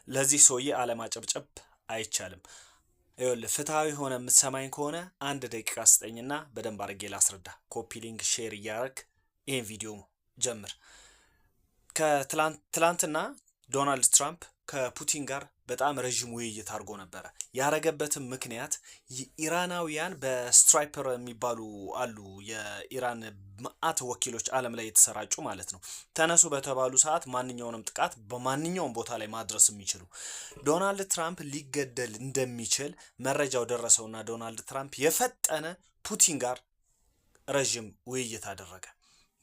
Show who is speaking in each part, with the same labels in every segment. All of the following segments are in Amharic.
Speaker 1: ለዚህ ሰውዬ አለማጨብጨብ አይቻልም። ይኸውልህ፣ ፍትሐዊ ሆነ የምትሰማኝ ከሆነ አንድ ደቂቃ ስጠኝና በደንብ አድርጌ ላስረዳ። Copy link፣ share እያረግ ይህን ቪዲዮ ጀምር። ከትላንትና ዶናልድ ትራምፕ ከፑቲን ጋር በጣም ረዥም ውይይት አድርጎ ነበረ። ያረገበትም ምክንያት ኢራናውያን በ striper የሚባሉ አሉ፣ የኢራን መዓት ወኪሎች ዓለም ላይ የተሰራጩ ማለት ነው። ተነሱ በተባሉ ሰዓት ማንኛውንም ጥቃት በማንኛውም ቦታ ላይ ማድረስ የሚችሉ፣ ዶናልድ ትራምፕ ሊገደል እንደሚችል መረጃው ደረሰውና ዶናልድ ትራምፕ የፈጠነ ፑቲን ጋር ረዥም ውይይት አደረገ።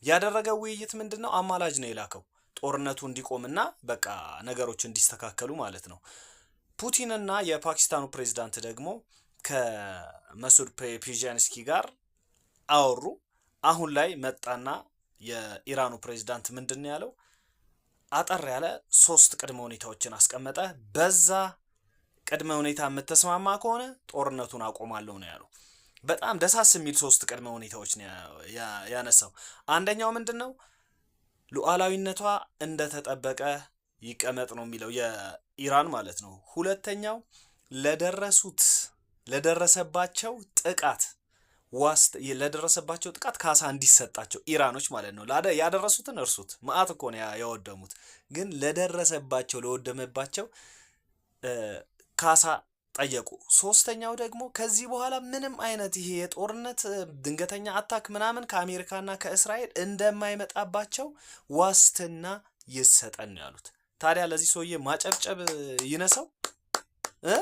Speaker 1: ያደረገው ውይይት ምንድን ነው? አማላጅ ነው የላከው፣ ጦርነቱ እንዲቆምና በቃ ነገሮች እንዲስተካከሉ ማለት ነው። ፑቲንና የፓኪስታኑ ፕሬዚዳንት ደግሞ ከመሱድ ፔዜሽኪያን ጋር አወሩ። አሁን ላይ መጣና የኢራኑ ፕሬዚዳንት ምንድን ነው ያለው? አጠር ያለ ሶስት ቅድመ ሁኔታዎችን አስቀመጠ። በዛ ቅድመ ሁኔታ የምትስማማ ከሆነ ጦርነቱን አቆማለሁ ነው ያለው። በጣም ደሳስ የሚል ሶስት ቅድመ ሁኔታዎች ነው ያነሳው። አንደኛው ምንድን ነው? ሉዓላዊነቷ እንደተጠበቀ ይቀመጥ ነው የሚለው፣ የኢራን ማለት ነው። ሁለተኛው ለደረሰባቸው ጥቃት ዋስት ለደረሰባቸው ጥቃት ካሳ እንዲሰጣቸው ኢራኖች ማለት ነው። ያደረሱትን እርሱት፣ መዓት እኮ ነው ያወደሙት። ግን ለደረሰባቸው ለወደመባቸው ካሳ ጠየቁ። ሶስተኛው ደግሞ ከዚህ በኋላ ምንም አይነት ይሄ የጦርነት ድንገተኛ attack ምናምን ከአሜሪካና ከእስራኤል እንደማይመጣባቸው ዋስትና ይሰጠን ነው ያሉት። ታዲያ ለዚህ ሰውዬ ማጨብጨብ ይነሰው እ?